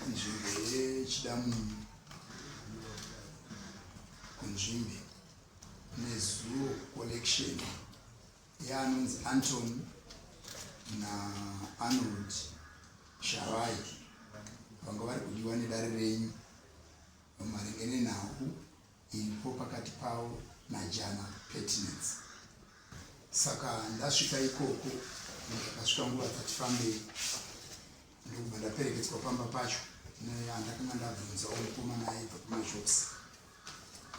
Kunzvimbo yeChidamunyu kunzvimbe nezuro collection yeanonzi Anton naArnold Sharai vanga vari kudiwa nedare renyu maringe nenhau iripo pakati pavo naJana Pertinence. Saka ndasvika ikoko ndakasvika nguva dzati fambei ndokubva ndaperekedzwa pamba pacho neandakanga ndabvunzawo mukomana aibva kumashops.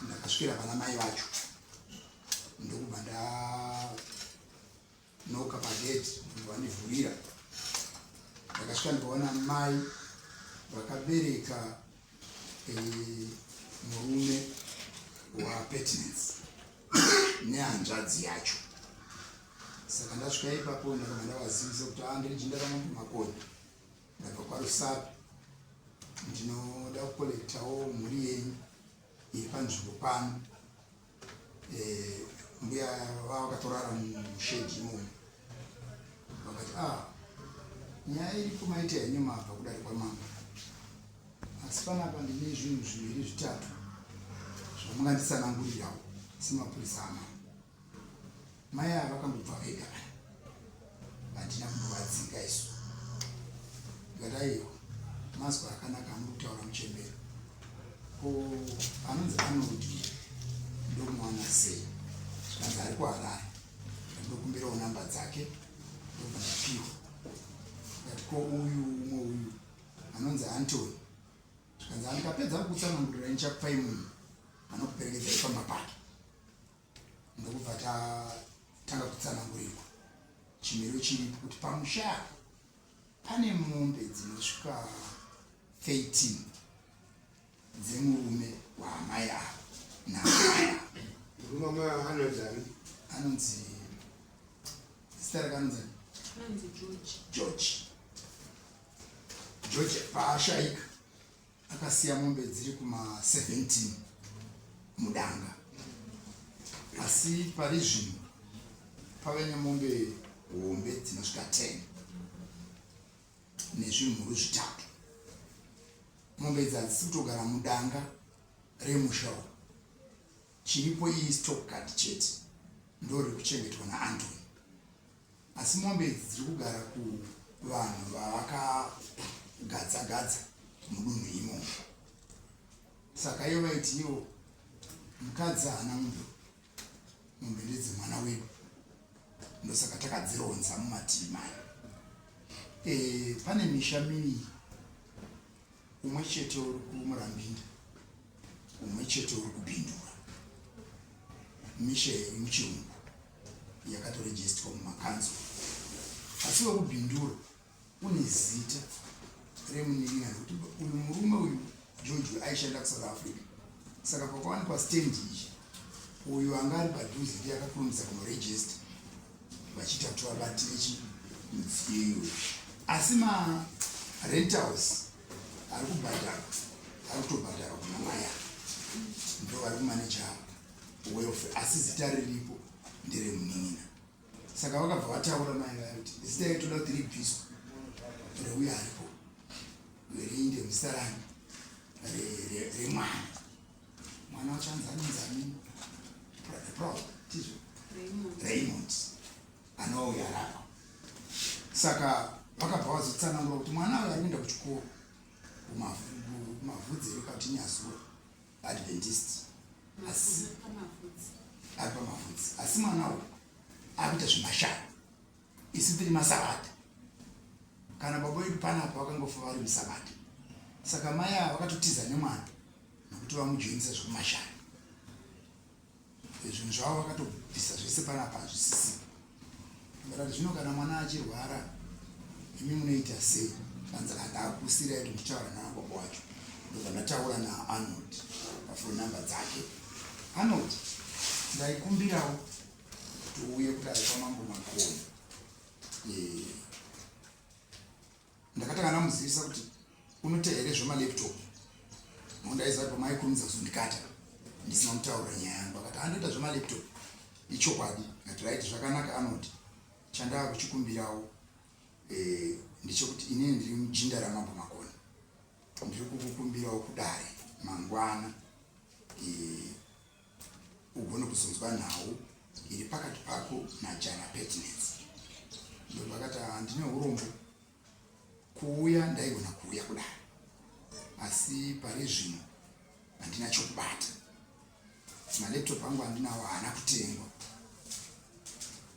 Ndakasvikira vana mai vacho ndokubva ndanoka pagate ndobva vandivhurira. Ndakasvika ndikaona mai vakabereka eh, murume wapertinence nehanzvadzi yacho. Saka ndasvika ipapo ndakabva ndavazivisa kuti ah, ndiri jinda ramambo Makoni, ndabva kwaRusape, ndinoda kukolektawo mhuri yenyu iri panzvimbo pano. Eh, mbuya vava vakatorara mushedhi imomo, vakati ah, nyaya iripo maita henyu mabva kudare kwamambo, asi panapa ndine zvinhu zviviri zvitatu zvamunganditsanangurirawo semapurisa amambo. Mai ava vakangobva vega, handina kumbovadzinga isu. Ndikati aiwa, mazwi akanaka amuri kutaura muchembere, ko anonzi Arnold ndomuwana sei? Zvikanzi ari kuHarare, ndokumbirawo namba dzake, ndobva ndapiwa. Ndikati ko uyu umwe uyu anonzi Antony? Zvikanzi andikapedza kukutsanangurira ndichakupai munhu anokuperekedzai pamba pake. Ndokubva tatanga kutsanangurirwa chimiro chiripo kuti pamusha apa pane mombe dzinosvika 13 dzemurume waamai ava naamai ava. Murume wamai ava anonzi ani? Anonzi zita rake anonzi ani? Anonzi George. George. George paashaika akasiya mombe dziri kuma 17 mudanga, asi pari zvino pave nemombe hombe dzinosvika 10 nezvimhuru zvitatu. Mombe idzi hadzisi kutogara mudanga remusha uyu, chiripo iyi stock card chete ndo riri kuchengetwa naAntony, asi mombe idzi dziri kugara kuvanhu vavakagadza gadza mudunhu imomo. Saka ivo vaiti ivo mukadzi haana mombe, mombe ndedzemwana wedu, ndosaka takadzironza mumativi mayo. E, pane misha miviri, umwe chete uri kuMurambinda, umwe chete uri kuBindura, misha iri muchirungu yakatorejistwa mumakanzuru, asi wekuBindura une zita remunin'ina nekuti uyu murume uyu George aishanda kuSouth Africa. Saka pakawanikwa stand iyi, uyu anga ari padhuze ndiye akakurumidza kunorejista vachiita kuti vabatire midziyo iyoyo, asi marentals ari kubhadharwa ari kutobhadharwa kuna mai ava, ndo vari kumaneja welfare, asi zita riripo nderemunin'ina. Saka vakabva vataura mai vaya kuti zita iri toda kuti ribviswe reuyo aripo riinde muzita rani remwana. Mwana wacho anzi anonzi ani? Proud tizvo Raymond anouya arapa. Saka vakabva vazotsanangura kuti mwana uyo ari kuenda kuchikoro kuMavhudzi here kana kuti Nyazura Adventist, asi ari paMavhudzi, asi mwana uyu akuita zvemashaya, isu tiri masabata, kana baba vedu panapa vakangofa vari musabata. Saka mai ava vakatotiza nemwana nekuti vamujoinisa zvekumashaya, zvinhu zvavo vakatobvisa zvese panapa hazvisisipo. Ndakati zvino kana mwana achirwara imi munoita sei? Kanzi andakusirai kuti nditaura naababa wacho. Ndobva ndataura naArnold pafoni namba dzake. Arnold, ndaikumbirawo kuti uuye kudare kwamambo Makoni. Eh, ndakatanga ndamuzivisa kuti unoita here zvemalaptop, ndaiziva kuti pamaikurumidza kuzondikata ndisina kutaura nyaya yangu. Akati andoita zvemalaptop ichokwadi. Akati right, zvakanaka. Anoti chandaa kuchikumbirawo eh, ndechekuti inini ndiri mujinda ramambo Makoni, ndiri kukukumbirawo kudare mangwana e, ugone kuzonzwa nhau iri pakati pako naJana Petnets. Ndobva akati handine urombo, kuuya ndaigona kuuya kudare, asi pari zvino handina chokubata, malaptop angu andinawo haana kutengwa.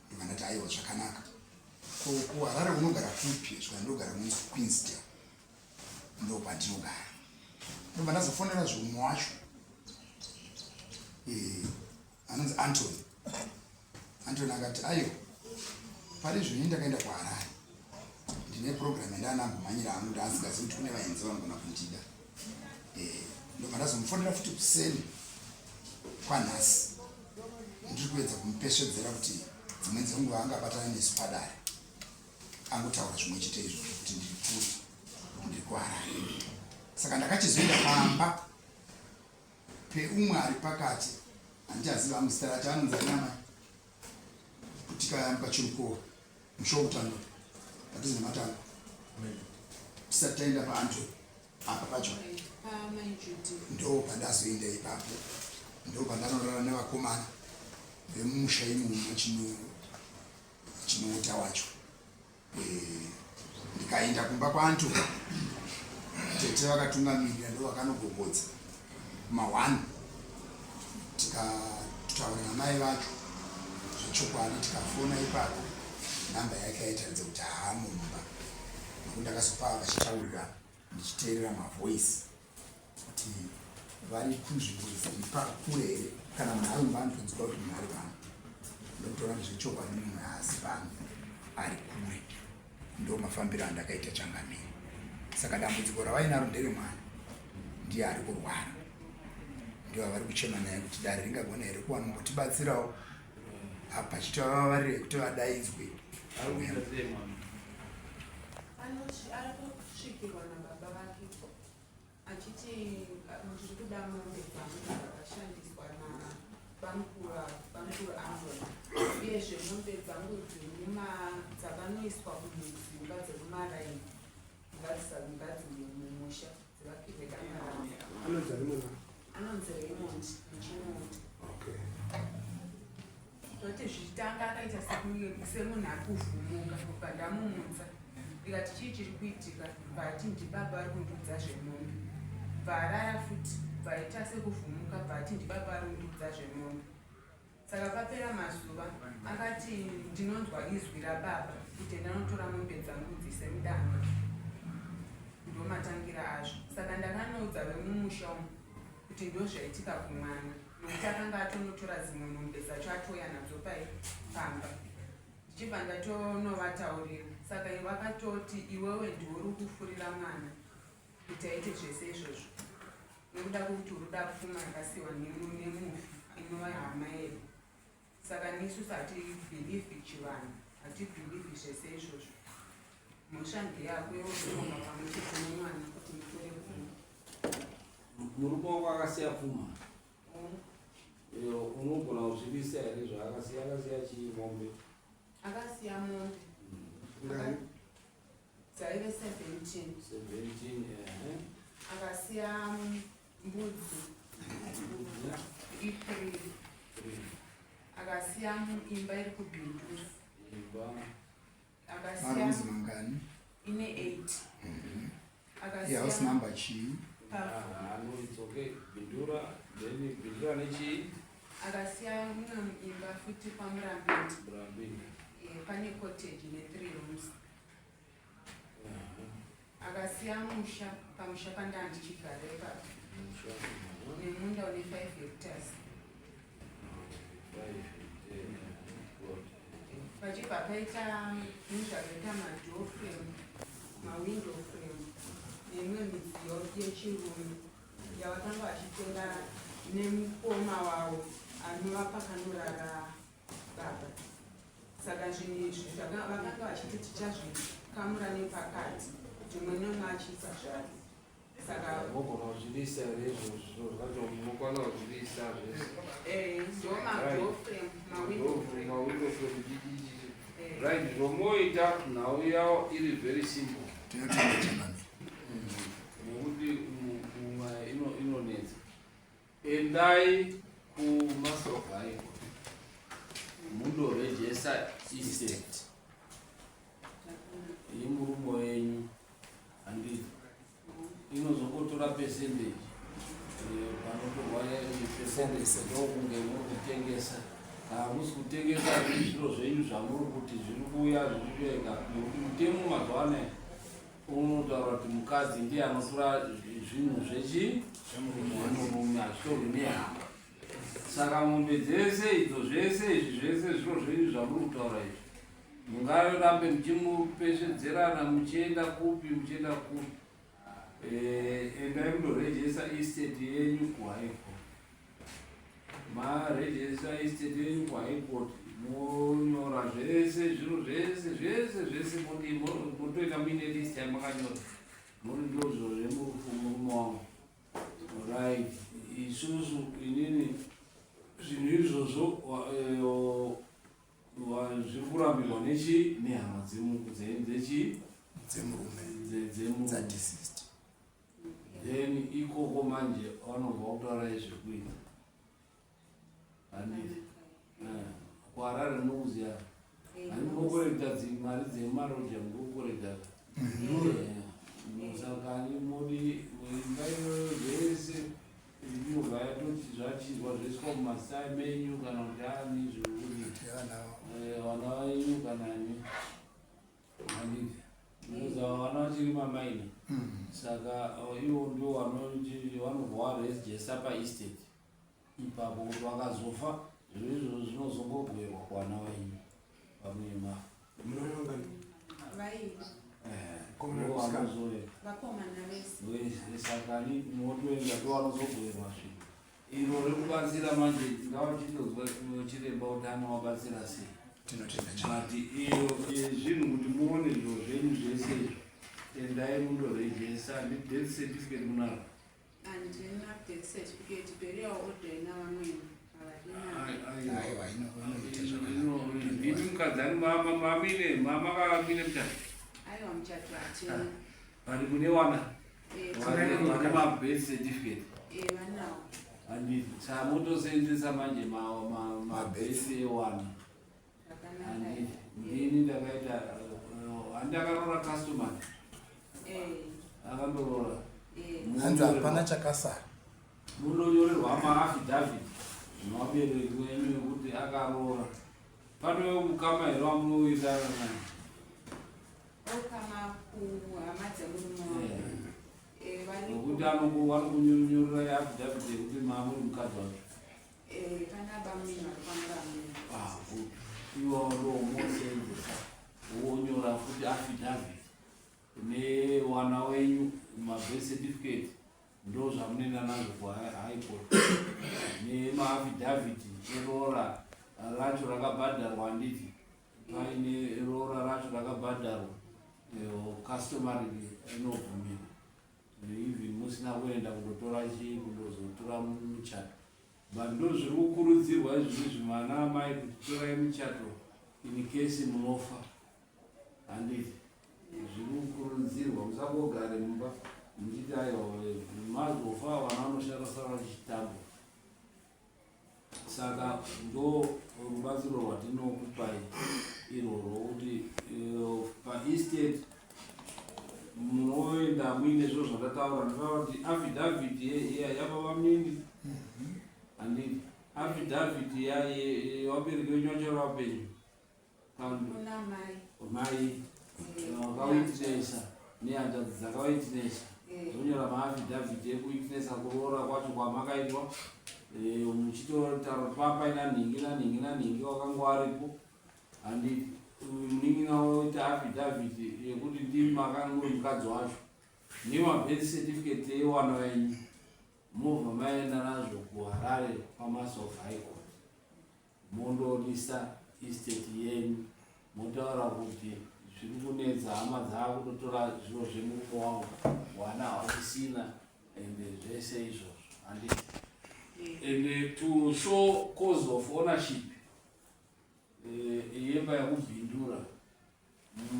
Ndobva ndati aiwa, zvakanaka. Ko kuHarare unogara kupi? Zvika ndogara munzi Queensdale, ndo kwandinogara. Ndobva ndazofonera zveumwe wacho anonzi Antony. Antony akati aiwa, pari zvino ndakaenda kuHarare, ndine program yandaanambomhanyira hangu, ndaasingazivi kuti kune vaenzi vanogona kundida. Ndobva ndazomufonera futi kuseni kwanhasi, ndiri kuedza kumupesvedzera kuti dzimweni dzenguva angabatana nesu padare, angotaura zvimwe chete izvozvo kuti ndiri kure, ndiri kuHarare. Saka ndakachizoenda pamba peumwe ari pakati, handichaziva muzita racho, anonzi anyamai, kuti kayambuka chirukova musha wokutanga padhuze nematanga, tisati taenda paAntony apa pacho, ndo pandazoenda ipapo, ndo pandanorara nevakomana vemumusha imomo Chinoota wacho. Ndikaenda kumba kwaAntony, tete vakatungamirira, ndo vakanogogodza kuma1, tikataura namai vacho zvechokwadi. Tikafona ipapo, namba yake yaitaridza kuti haamumba, nokuti ndakazopa vachitaurira, ndichiteerera mavoice kuti vari kunzvimbo dziri pakure here. Kana munhu ari mumba anotonzwa kuti munhu ari pano. Ndokutora zvechokwadi, munhu haasi pano, ari kure. Ndo mafambiro andakaita, changamire. Saka dambudziko ravainaro nderemwana, ndiye ari kurwara, ndivo vari kuchema naye kuti dare ringagona here kuvanombotibatsirawo apa, chitavavarire kuti vadaidzwe. Ari kuita sei mwana? Ari kusvikirwa nababa vake achiti ndiri kuda mombe dzangu dzakashandiswa nabamukuru, bamukuru Anton, uyezve mombe dzangu dzakanoiswa kudzimba dzekumaraini ngadziuye mumusha, dzivakirwe danga rangu. Anonzi ani mwana? Anonzi Raymond Muchinouta. Toti zvichitanga akaita semunhu ari kuvhumuka, kubva ndamumutsa ndikati chii chiri kuitika? Bva ati ndibaba vari kundiudza zvemombe. Bva arara futi, bva aita sekuvhumuka, bva ati ndibaba vari kundiudza zvemombe. Saka papera mazuva akati ndinonzwa izwi rababa kuti ndanotora mombe dzangu dzise mudanga. Ndomatangira azvo. Saka ndakanoudza vemumusha umu kuti ndozvaitika kumwana, nokuti akanga atonotora dzimwe mombe dzacho, atouya nadzo pai pamba. Ndichibva ndatonovataurira, saka vakatoti iwewe ndiwe uri kufurira mwana kuti aite zvese izvozvo nekuda kwekuti uri kuda pfuma yakasiyiwa nemufi inova hama yedu. Saka nisusu hatibelievi chivanhu, hatibelievi zvese izvozvo. Mhosva ndeyako iwe, unoronga pamwe chete nemwana kuti mutore pfuma. Murume wako akasiya pfuma iyo, unogona kuzvivisa here zvaakasiya? Akasiya chii? Mombe? Akasiya mombe. Ngani? Dzaive 17. 17, ehe. Akasiya mbudzi. Mbudzi. I3. 3. Akasiya imba iri kuBindura. Imba. Akasiya Marooms mangani? Ine 8. Akasiya Ihouse number chii? Ah, no, it's okay. Bindura, then Bindura nechii? Akasiya imwe imba futi kwaMurambindi. Murambindi. Pane cottage ne3 rooms. Akasiya musha, pamusha pandaa ndichigara ipapo. Musha. Nemunda une 5 hectares. 5, good. Pachibva paita zvinhu zvakaita madoor frame, mawindow frame neimwe midziyo yechirume yavakanga vachitenga nemukoma wavo anova pakanorara baba. Saka zvinhu izvi vakanga vachiti tichazvikamura nepakati kuti umwe neumwe achiisa zvake. Saka Unogona kuzvivisa here izvozvo zvacho? Munokwana kuzvivisa zvese? Ndo madoor frame, mawindow frame. Mawindow frame chichichi. Right, zvomoita nhau yavo iri very simple. Tinotenda changamire. Nekuti kuma inonetsa. Endai kuMaster of High Court mundorejesa estate yemurume wenyu, handiti? Inozongotora percentage panotorwa percentage, ndokunge muri kutengesa. Kana musi kutengesa zviro zvenyu zvamuri kuti zviri kuuya zvichitoeka, nekuti mutemo mazuva anaya unotaura kuti mukadzi ndiye anotora zvinhu zvechi zvemurume, hazvitorwi nehama. Saka mombe dzese idzo, zvese izvi, zvese zviro zvenyu zvamuri kutaura izvi, mungarambe muchimupesvedzerana muchienda kupi, muchienda kupi? Endai mundorejesa estate yenyu kuHigh Court. Marejesa estate yenyu kuHigh Court, monyora zvese zviro zvese zvese zvese, motoita muine list yamakanyora, muri ndo zviro zvemurufu murume wangu. Right, isusu inini zvinhu izvozvo zviri kurambirwa nechi nehama dzechi dzemurume dzemurume dzadeceased. Then ikoko manje vanobva kutaurai zvekuita, handiti? KuHarare munokuziya, hani? Munokorekta mari dzemaroja, munokorekta. Saka ani modi imba iyoyo zvese inobva yatoti zvachizwa zvoiswa mumasai menyu kana kuti ani zvekuti kuti vana vana venyu kana ani, handiti? Munoziva vana vachiri mamaina. Saka ivo ndo vanobva varejesta paestate ipapo kuti vakazofa, zviro izvozvo zvinozongogoverwa kuvana venyu pamwe mafa. Munoona vangani? Vairi. Vakomana nevasikana. Vanozoenda Vakomana vese. Wese. Saka ni motoenda, ndo vanozogoverwa zvinhu. Iro rekubatsira manje ngavachitozwa chiremba kuti anovabatsira sei. Tinotenda changamire. But iyo zvinhu kuti muone zviro zvenyu zvese izvo, endai mundorejesa. Death certificate munaro? Handina death certificate. Burial order ina vamweni, havadina. Aiwa, inoita zvakanaka. Ndini mukadzi ani mamine mamakamine muchato? Aiwa, muchato hatina. But mune wana vane mabirth certificate? Vanawo. Handiti? Saka motoseenzesa manje mabirth ewana. Zvakanaka. Handiti? Ndini ndakaita, handakarora customer akandorora. Hanzi hapana chakasara. Munonyorerwa maaffidavit nevabereki venyu ekuti akaroora. Pane mukama here wamunowirirana naye? Okama kuhama dzemurume wangu? Variko. Nokuti vanokunyorerai affidavit yekuti mamuri mukadzi wacho. Pana bamwini vari kwamuramwini. Ah, good. Iwawo ndo mosenzesa, wonyora futi affidavit newana wenyu, mabirth certificate, ndo zvamunoenda nazvo kuHigh Court nemaaffidavit eroora racho rakabhadharwa, handiti? Paine roora racho rakabhadharwa customary inobvumirwa even musina kuenda kundotora chii, kundozotora muchato. But ndo zviri kukurudzirwa izvizvi, vana amai, kuti torai muchato in case munofa, handiti? Zviri kukurudzirwa, musangogare mumba muchiti aiwa, mazofa vana vanosara vachitambwa. Saka ndo rubatsiro rwatinokupai irworwo, kuti paestate munoenda muine zviro zvandataura. Ndifana kuti affidavit yababa mini, handiti? Affidavit yevabereki venyu vachari vapenyu? Kuna mai. Mai vakawitnessa nehanzvadzi dzakawitnessa, zvonyora maaffidavit ekuwitnessa kuroora kwacho kwamakaitwa, muchitotaura kuti papaina nhingi nanhingi nanhingi wakanga aripo, handiti? Munin'ina woita affidavit yekuti ndimi makanga muri mukadzi wacho, nemabirth certificate ewana wenyu, mobva maenda nazvo kuHarare kwaMaster of High Court, mondorisa estate yenyu, motaura kuti zviri kunetsa, hama dzaakutotora zviro zvemurume wangu, wana hwachisina, ende zvese izvozvo, handiti? And to show cause of ownership. Eh, yemba yekubhindura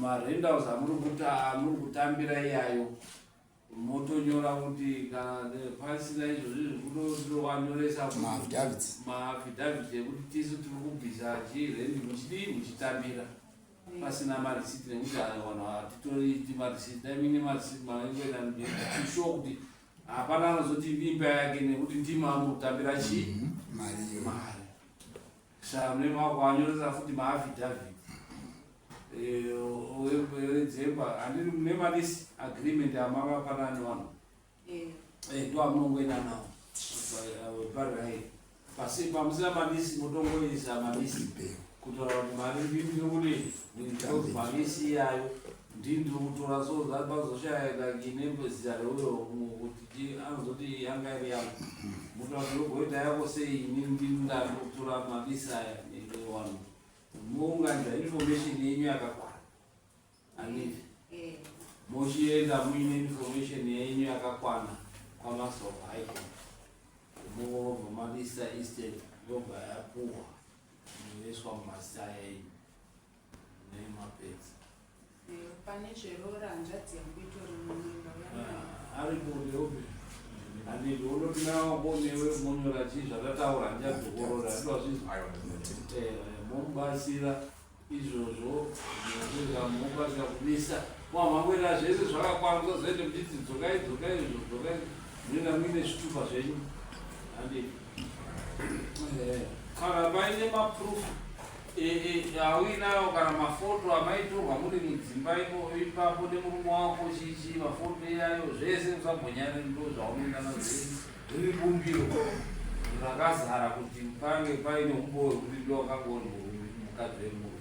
marentals amuri kutambira iyayo motonyora kuti kana pasina izvozvi zvekutowanyoresa maaffidavits ekuti tisu tiri kubvisa chirendi muchidii muchitambira pasina marisiti nekuti vanhu hatitoriti marisiti dai mine marisiti maengoenda tishuwa kuti hapana anozoti imba yake nekuti ndima amuri kutambira chii mhm, mari Saka mune makuanyoresa futi maaffidavit edzemba eh, handiri mune malease agreement amakapanana nevanhu eh. eh, ndo amunongoenda nawo parirai pasi pamusina malisi motongoisa malisi kutaura kuti mari ndiri kudii malisi iyayo ndini ndiri kutora so pazoshaya like ine zita reuyo kuti anozoti yanga iri yangu mutaura ugoita yako sei ini ndini ndakutora mabisa aya nevanhu mounganidza information yenyu yakakwana andivi eh. mochienda muine information yenyu yakakwana kwamaster of high court mobva mabisa estate yobva yapuhwa inoiswa mumazita enyu nemapedzi Eh, pane zveroora hanzvadzi yangu itori mumimba ah, aripo ndeupi handiti unoti mai wako newe monyora chii zvatataura handichadzokorora handwazvizwa eh, momubatsira izvozvo momubatsira kumisa mwamhangoita zvese zvakakwana musazoende muchiti dzokai dzokai izvo dzokai munoenda muine zvitupa zvenyu handiti eh, kana paine maproof auinawo kana mafoto amaitorwa muri mudzimba ipapo nemurume wako chichi mafoto iyayo zvese musambonyana ndo zvaunoenda nazvo riri bumbiro rakazara kuti pange paine umbowo hwekuti ndiwe wakanga uri murume mukadzi wemurume.